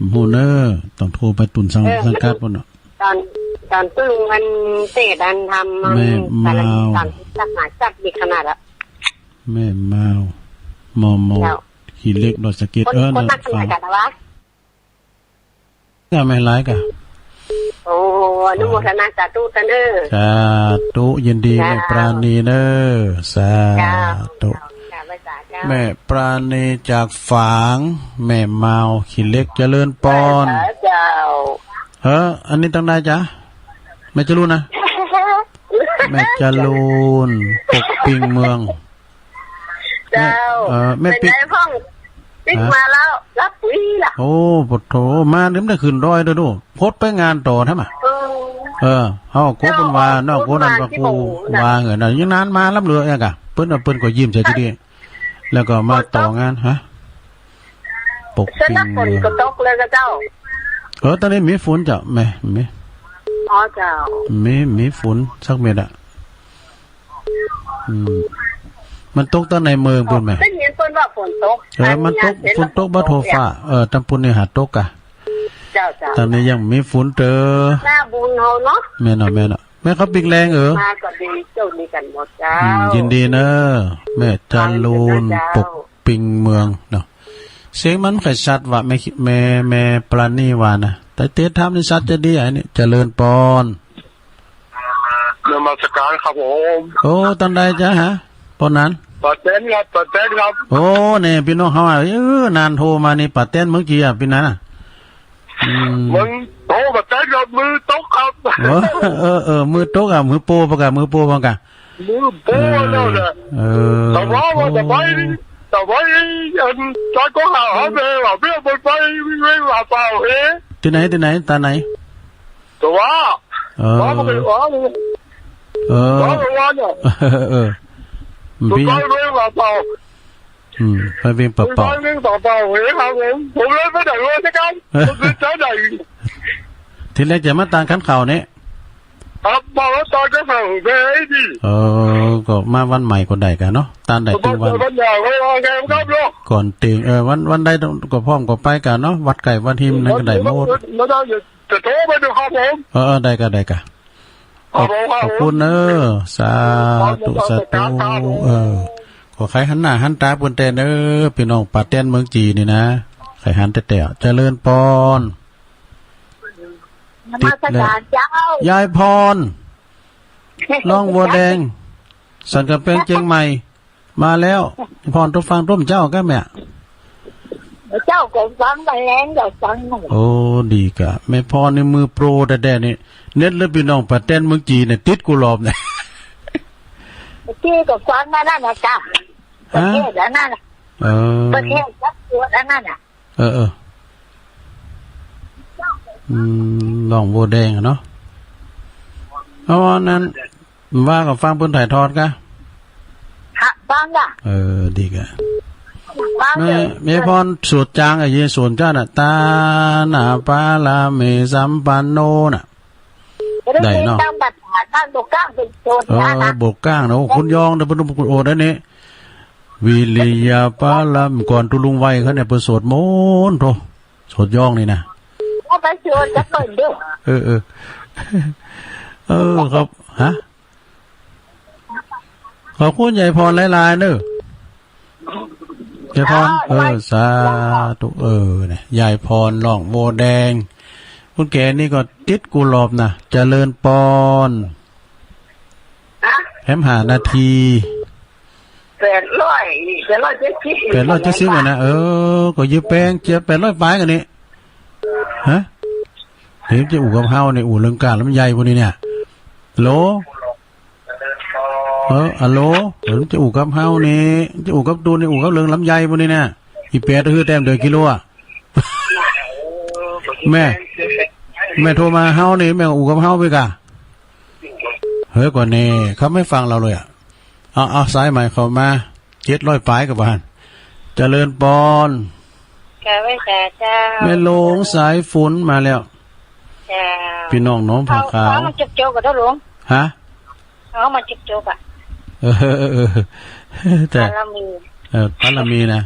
บ่ฮู้เนอะ ต้องโทรไปตุนสัง เออ สังกัดพุ้นเนาะ ตอน ตอนตะลุงมันเตะดันทำมัน แม่เมา ตอนสักหาจับดีขนาดอะ แม่เมา มอมอ เจ้า ขี้เหล็ก ดอยสะเก็ด คน เออ คนนัก นั่น ขนาดกันวะ ก็ไม่หลายกะ โอ้ อนุโมทนาสาธุตันเด้อ สาธุ ยินดี เจ้า แม่ปราณีเด้อ สาธุ เจ้า เจ้า เจ้า แม่ปราณีจากฝาง แม่เมา ขี้เหล็ก เจริญปอน เจ้า เฮ้อ อันนี้ตั้งได้จ้ะ แม่จรูนนะ แม่จรูน ปกปิงเมือง เจ้า แม่ เอ่อ แม่ปิ๊ก เป็นไงพ่อง ปิ๊ก ฮะ มาแล้ว รับปุ๋ยล่ะ โอ้ ปะโถ มาลืมได้ขึ้นดอยเด้อดู พดไปงานต่อทำไม เออ เออ เฮาโกเปิ้นว่าเนาะ โกนั้นว่า โกว่าเหรอนะ ยังนานมารับเหลือเองกะ เปิ้นว่าเปิ้นก็ยิ้มใส่ทีเดียว แล้วก็มาต่องาน ฮะ ปกปิงเมือง เส้นฝนก็ตกเลยกะเจ้า เออ ตอนนี้มีฝนเจ้า แม่ มี อ๋อเจ้า มี มีฝนสักเม็ดอะ อืม มันตกตอนในเมืองปู้นแหม ได้ยินเปิ้นว่าฝนตก เออ มันตก อันนี้ ฝนตกบ่ทั่วฟ้า เออ ตำปู้นนี่หาตกกะ เจ้า เจ้า ตอนนี้ยังมีฝนเตอ หน้าบุญเฮาเนาะ แม่นเนาะ แม่นเนาะ แม่เขาปิ๊กแรงเออ มาก็ดี โชคดีกันหมดเจ้า อืม ยินดีเนอะ แม่จรูน เจ้า ปกปิงเมืองเนาะ เสียงมันค่อยชัดว่ะ แม่ แม่ แม่ปราณีว่านะ แต่เตะทำนี่ชัดจะดี อันนี้ เจริญปอน นมัสการครับผม โอ้ ตอนใดจ๊ะฮะ ปอนนั้น ปาแตนครับ ปาแตนครับ โอ้ เนี่ย พี่น้องเขาอ่ะ เออ นานโทรมานี่ ปาแตนเมืองจีนอ่ะ พี่นั้นอ่ะ อืม มันโทรปาแตนครับ มือตกครับ เออ เออ เออ มือตกอ่ะ มือโปรปะกะ มือโปรปะกะ มือโปรแล้วนะ เออ แต่ว่า โอ้ แต่ไป แต่ไป อัน ตอนก็หาหาแม่ว่าแม่มันไป วิ่งหาเปล่า เอ๊ะ ที่ไหน ที่ไหน ตาไหน แต่ว่า เออ ว่ามันเป็นว่า เออ ว่ามันว่าเนี่ย เออ เออ ตัว พี่ ก้อยเรื่องราวเปล่า อืม ไปเวียงป่าเป่า ไปเวียงป่าเป่า เฮ้ยครับผม ผมเลยไปไหนเลยนะครับ ผมคือเจ้าไหน ทีแรกจะมาตางขันเขาเนี่ย ครับ มาแล้วตอนเจ้าของแม่ไอ้ดิ เออ ก็มาวันใหม่ก็ได้กันเนาะ ตานใดตึงวัน วันใหญ่ก็ว่าไงครับเนาะ ก่อนเต็ง เออ วัน วันใดก็พร้อมก็ไปกันเนาะ วัดไก่วัดหิมนั่นก็ได้หมด มาได้อยู่ จะโทรไปดูครับผม เออ เออ ได้กะ ได้กะ ครับผม ขอบ ขอบคุณเนอะ สาธุ ครับผม สาธุ ครับผม เออ ขอใครหันหน้าหันตาเปิ้นแต่เนอะ พี่น้องปาแตนเมืองจีนนี่นะ ใครหันแต่แต่ เจริญปอน นมัสการเจ้า ยายพร น้องบัวแดง สันกำแพงเชียงใหม่ มาแล้ว พรทุกฟังร่มเจ้าก็แม่ เจ้าก็ฟังมาแล้วก็ฟังมา โอ้ ดีกะ แม่พรนี่มือโปรแต๊ๆ นี่ เน็ตเลือพี่น้องปะแตนเมืองจีนเนี่ย ติดกูหลอบเนี่ย ที่ก็ฟังมานั่นนะจ๊ะ ฮะ ประเทศอันนั้นน่ะ เออ ประเทศจักรวาลอันนั้นน่ะ เออ เออ อืม หนองบัวแดงอะเนาะ เอาอันนั้น ว่าก็ฟังเปิ้นถ่ายทอดกะ ฮะ ฟังกะ เออ ดีกะ ฟัง แม่ เด้อ แม่พรสวดจางอะ เยซูนจ้าน่ะ ตานาปารามีสัมปันโนน่ะ ได้เนาะ ตั้งบัตรหาตั้งบกก้างเป็นโซน เออ นะ บกก้างนะ โอ้ คุณยองนะ เปิ้น โอ้ ได้นี่ วิริยะปารามี ก่อนตุลุงไหว้เขาเนี่ย เปิ้นสวดมนต์โธ่ สวดยองนี่นะ ว่าไปสวดจะเปิ้นดู เออ เออ เออ ครับ ฮะ ขอบคุณยายพรหลายๆ เนอะ ยายพร เออ สาธุ เออ เนี่ย ยายพรหนองบัวแดง คุณแกนี่ก็ติดกูหลอบนะ เจริญปอน ฮะ แถมห้านาที แปดร้อย แปดร้อยเจ็ดสิบ แปดร้อยเจ็ดสิบอะนะ เออ ก็ยืมแปลง เจ็ด แปดร้อยปลายกันนี่ ฮะ เดี๋ยวจะอู้กับเฮานี่ อู้เรื่องการลำไยพวกนี้เนี่ย โหล เออ อะโหล เดี๋ยวจะอู้กับเฮานี่ จะอู้กับตูนนี่ อู้กับเรื่องลำไยพวกนี้เนี่ย อีแปดคือแต้มเดียวกิโลอะ แม่ แม่โทรมาเฮานี่ แม่อู้กับเฮาไปกะ เฮ้ย ก่อนนี่ เขาไม่ฟังเราเลยอะ เอา เอา สายใหม่เข้ามา เจ็ดร้อยปลายกว่าบาท เจริญปอน กราบไหว้สาเจ้า แม่หลวงสายฝนมาแล้ว เจ้า พี่น้องหนองผาขาว เอา เอามาจุกๆ กับเจ้าหลวง ฮะ เอามาจุกๆ อะ เออ เออ เออ แต่ บารมี เออ บารมีนะ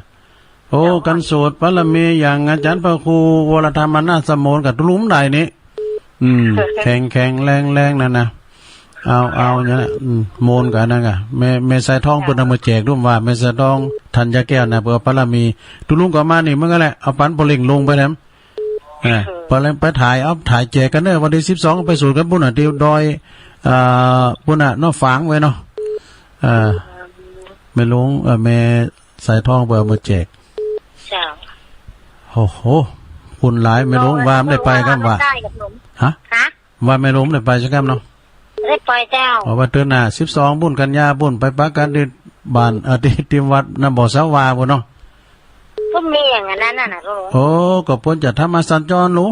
โอ้ กันโสด บารมีอย่างอาจารย์พระครูวรธรรมนาถสโมนกับตุลุมได้นี่ อืม แข็งแข็งแรงแรงนั่นนะ เอา เอาเนี่ยนะ อืม โมนกับอันนั้นกะ แม่ แม่สายทองเปิ้นเอามาแจกด้วยว่า แม่สายทองธัญญาแก้วนะ เปิ้นเอาบารมี ตุลุงก็มานี่เหมือนกันแหละ เอาปันปอเล่งลงไปแถม อ่า เออ ปอเล่งไปถ่าย เอาถ่ายแจกกันเนอะ วันที่สิบสองไปสวดกันปุ้นน่ะ ที่ดอย อ่า ปุ้นน่ะ เนาะ ฝางไว้เนาะ อ่า แม่หลวง เอ่อ แม่สายทองเปิ้นเอามาแจก เจ้า โอ้โห คนหลาย แม่หลวงว่าไม่ได้ไปครับว่า ได้กับหลวง ฮะ ฮะ ว่าแม่หลวงไม่ได้ไปใช่ไหมเนาะ ไม่ได้ไปเจ้า เอาว่าเดือนหน้า สิบสอง ปุ้นกันยาปุ้น ไปปะกันที่บ้าน เอ่อ ที่ ที่วัดน้ำบ่อสาวาปุ้นเนาะ ก็มีอย่างนั้นน่ะนะหลวง โอ้ ก็เปิ้นจะทำมาสัญจรหนู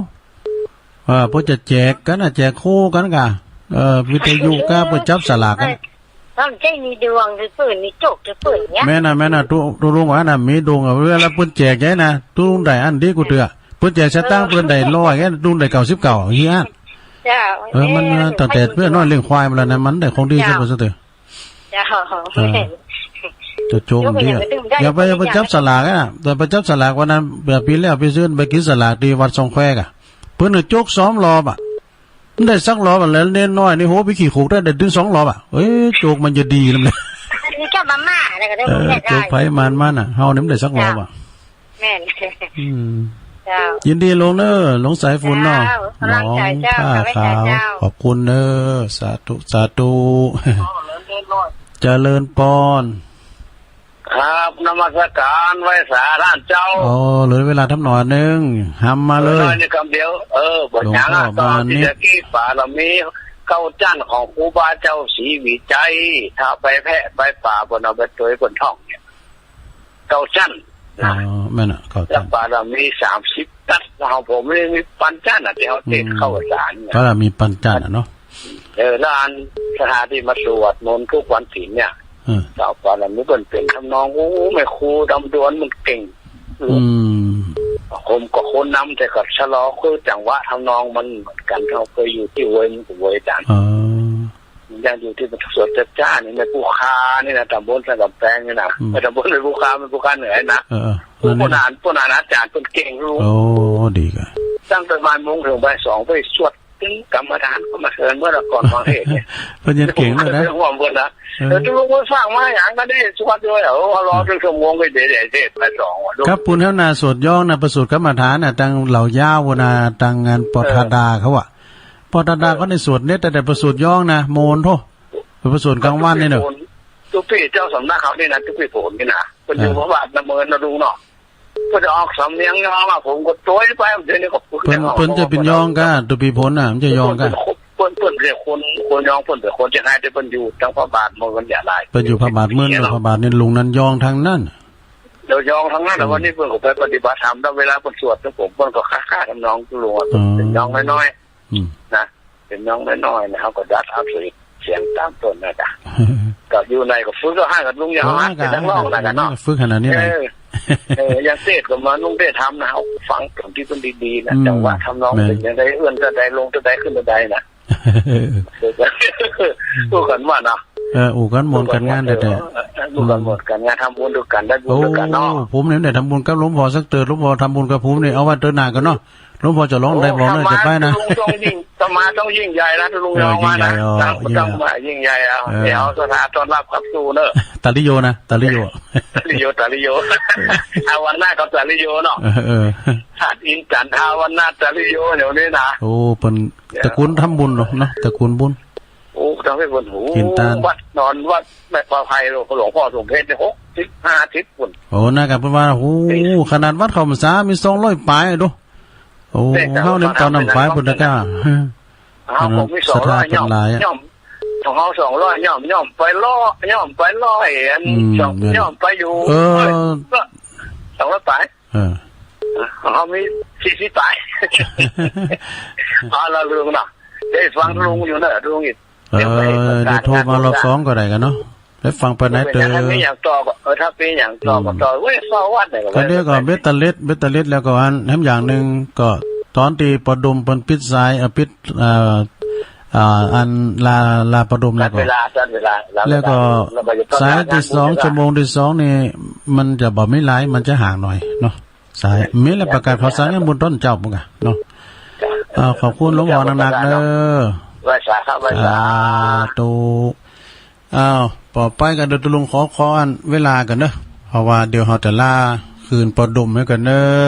เออ เปิ้นจะแจกกันนะ แจกคู่กันกะ เออ วิทยุกะ เปิ้นจับสลากกัน เออ ต้องใช้มีดวงหรือเปิ้น มีโชคหรือเปิ้นเนี่ย แม่นน่ะ แม่นน่ะ ตุ ตุลุงว่าน่ะ มีดวงอะ เวลาเปิ้นแจกใหญ่น่ะ ตุลุงได้อันดีกูเตื้อ เปิ้นแจกสตางค์ เปิ้นได้ร้อยไง ตุลุงได้เก้าสิบเก้า เฮีย เจ้า เออ มัน เออ ตั้งแต่เปิ้นน้อยเลี้ยงควายมาแล้วนะ มันได้ของดี เจ้า สุดๆ เตื้อ เจ้า เออ จะโจมดีอะ อย่าไป อย่าไปจับสลากอะ แต่ไปจับสลากวันนั้น แบบปีแล้ว ปีซื่นไปกินสลากที่วัดสองแควกอะ เปิ้นน่ะจกสองรอบอะ มันได้สักรอบอะ แล้วเนนน้อยนี่ โห ไปขี้โขกได้ ได้ถึงสองรอบอะ เอ้ย โจกมันจะดีนำเลย อันนี้ก็มาม่าอะไรก็ได้ เออ ได้ โจกไผมันมันอะ เฮานี่มันได้สักรอบอะ แม่น อืม เจ้า ยินดีหลวงเนอะ หลวงสายฝนเนาะ เจ้า กำลังใจเจ้า หนองผ้าขาว กำลังใจเจ้า ขอบคุณเนอะ สาธุ สาธุ เจริญปอน ครับ นมัสการไหว้สาท่านเจ้า อ๋อ เหลือเวลาทำหน่อยนึง หำมาเลย เออ น้อยนี่คำเดียว เออ บ่หยังอะ หลวงพ่อมานิด ตอนที่ตะกี้บารมีเก้าจั้นของครูบาเจ้าศรีวิชัย ถ้าไปแพะไปป่าบนเอาไปตวยบนท้องเนี่ย เก้าจั้น อ๋อ นะ แม่นน่ะ เก้าจั้น แล้วบารมีสามสิบตัด ของผมนี่มีปันจั้นน่ะ ที่เขาติด อืม เข้าสารเนี่ย บารมีปันจั้นน่ะเนาะ เออ แล้วอันสถานที่มาสวดมนต์ทุกวันศีลเนี่ย เออ เจ้าบารมีเปิ้นเป็นทำนอง โอ้ แม่ครูดำดวนมันเก่ง อืม ผมก็คนนำแต่ก็ชะลอคือจังหวะทำนองมันเหมือนกัน เขาเคยอยู่ที่เวยมันก็เวยจัง อ๋อ ยังอยู่ที่สวนเจ้าจ้านี่ แม่ผู้ค้านี่นะ ตำบลสันกำแพงนี่นะ อืม เออ ตำบลแม่ผู้ค้า แม่ผู้ค้าเหนือนะ เออ เออ ผู้ นั่นนี่ ผู้นาน ผู้นานอาจารย์เปิ้นเก่งรู้ โอ้ ดีกะ ตั้งแต่บ่ายโมงถึงบ่ายสองไปสวดตึงกรรมฐานก็มาเชิญเมื่อก่อนฟังเทศน์เนี่ย เปิ้นยังเก่งเลยนะ เรื่องความเปิ้นนะ เออ เออ ทุกคนฟังมาอย่างก็ได้สวดด้วย โอ้ รอถึงชั่วโมงก็เดี๋ยวเทศน์บ่ายสองว่ะ ครับ ปุ้นแถวหน้าสวดย้องนะ ไปสวดกรรมฐานน่ะ ตังเหล่ายาวน่ะ ตังงานปอทาดาเขาอะ ปอตาดาเขาในสวดเนี่ย แต่ แต่ประสูติย้องนะ โมนโธ่ เป็นประสูติกลางวันนี่เนอะ ตุ๊กปี้เจ้าสำนักเขานี่นะ ตุ๊กปี้โผล่นี่นะ เป็นอยู่ อ่า พระบาทน้ำเมินนะลุงเนาะ เปิ้นจะออกสำเนียงยองอะ ผมก็โตยไป เดี๋ยวนี้ก็ฝึก เปิ้น ในห้อง เปิ้นจะเป๋นยองก้า ตัวปี๋โผนน่ะ มันจะยองก้า เปิ้นเป๋นคน เปิ้น เปิ้นเป๋นคน คนยอง เปิ้นเป๋นคนเจียงไฮ้ แต่เปิ้นอยู่ตางพระบาทเมืองกันใหญ่หลาย เปิ้นอยู่พระบาทเมือง พระบาทนี่ลุงนั้นยองตังนั้น เดี๋ยวยองตังนั้น อืม วันนี้เปิ้นก็ไปปฏิบัติธรรม แล้วเวลาเปิ้นสวดนะผม เปิ้นก็ค้าๆ ทำนองลุงอะ อ๋อ เป๋นยองน้อยๆ อืม นะ เป๋นน้องน้อยๆ นะ เฮาก็ดัดเอาเสียงตามเปิ้นนะจ๊ะ ก็อยู่ในก็ฝึกเอาหั้นกับลุงยาว ก็ หัดเป๋นนักร้องนะจ๊ะเนาะ ฝึกขนาดนี้เลย เออ เออ อย่างเทศน์ก็มาลุงเทศน์ทำนะ เอาฟังตรงที่เปิ้นดีๆ นะ อืม จังหวะทำนอง แม่น เป๋นจังใด เอื้อนเท่าใด ลงเท่าใด ขึ้นเท่าใดนะ เออ เออ อู้กันว่าเนาะ เออ อู้กันม่วนกันงามแต๊ๆ เออ อู้กันม่วนกันงาม ทำบุญด้วยกัน ได้บุญด้วยกันเนาะ โอ้ ผมนี่ได้ทำบุญกับหลวงพ่อสักเติบ หลวงพ่อทำบุญกับผมนี่ เอาไว้เติบหน้าก่อนเนาะ หลวงพ่อจะร้องได้บ่เนาะ โอ้ จะไปนะ ลุงต้องยิ่ง อาตมาต้องยิ่งใหญ่นะ ลุง เออ ยองมานะ ยิ่งใหญ่ อ๋อ ต้อง ยิ่งใหญ่ ต้องมายิ่งใหญ่เอา เออ เดี๋ยวเอาศรัทธาต้อนรับขับสู่เนอะ ตาลิโยนะ ตาลิโย ตาลิโย ตาลิโย เออ อาวันหน้าก็ตาลิโยเนาะ เออ เออ ธาตุอินทร์จันทร์ อาวันหน้าตาลิโย เดี๋ยวนี้นะ โอ้ เปิ้นตระกูลทำบุญเนาะ เนาะ ตระกูลบุญ โอ้ ทำให้บุญ โอ้ กินตาน วัดนอนวัดแม่ปลาไพร หลวงพ่อสมเพชรเนี่ย หกสิบ ห้าสิบ ปุ้น โอ้ น่ากะเปิ้นว่า โอ้ ขนาดวัดเข้าพรรษามีสองร้อยปลายดู โอ้ เฮาเนี่ยตอนนั้นไปปุ้นนะก้า เฮาก็มีสองร้อย ศรัทธาเปิ้นหลายอะ ย่อม ย่อม ของเฮาสองร้อย ย่อม ย่อมไปร้อย ย่อมไปร้อย อัน อืม สอง ย่อมไปอยู่ เออ เออ สองร้อยปลาย เออ ของเฮามีสี่สิบปลาย เอาละลุงเนาะ ได้ฟังลุงอยู่เนอะ ลุงอีก เออ เดี๋ยวไปประกาศ เดี๋ยวโทรมารอบสองก็ได้กันเนาะ ได้ฟังไปไหนเตอ ถ้ามีอย่างต่อก็ เออ ถ้ามีอย่างต่อก็ต่อ อืม เว้ย เฝ้าวัดเนี่ย ก็เดี๋ยวก็เบตเตอร์เลส เบตเตอร์เลสแล้วก็อัน แถมอย่างหนึ่งก็ ตอนที่ปอดุมเปิ้นปิดสาย เอ่อ ปิด เอ่อ อ่า อันลา ลาปอดุมแล้วก็ ตัดเวลา ตัดเวลา แล้วก็ แล้วก็จะตัด สายที่สอง ชั่วโมงที่สองนี่ มันจะบ่มีหลาย มันจะห่างหน่อยเนาะ สาย มีแล้วประกาศข่าวสารยังบุญต้นเจ้าปุ้นกะเนาะ จ้ะ อ้าว ขอบคุณหลวงพ่อนักๆ เด้อ ไหว้สาครับ ไหว้สา สาธุ อ้าว ปอไปกันเด้อ ตะลุงขอ ขออันเวลากันเด้อ เพราะว่าเดี๋ยวเฮาจะลาคืนปอดุมให้กันเด้อ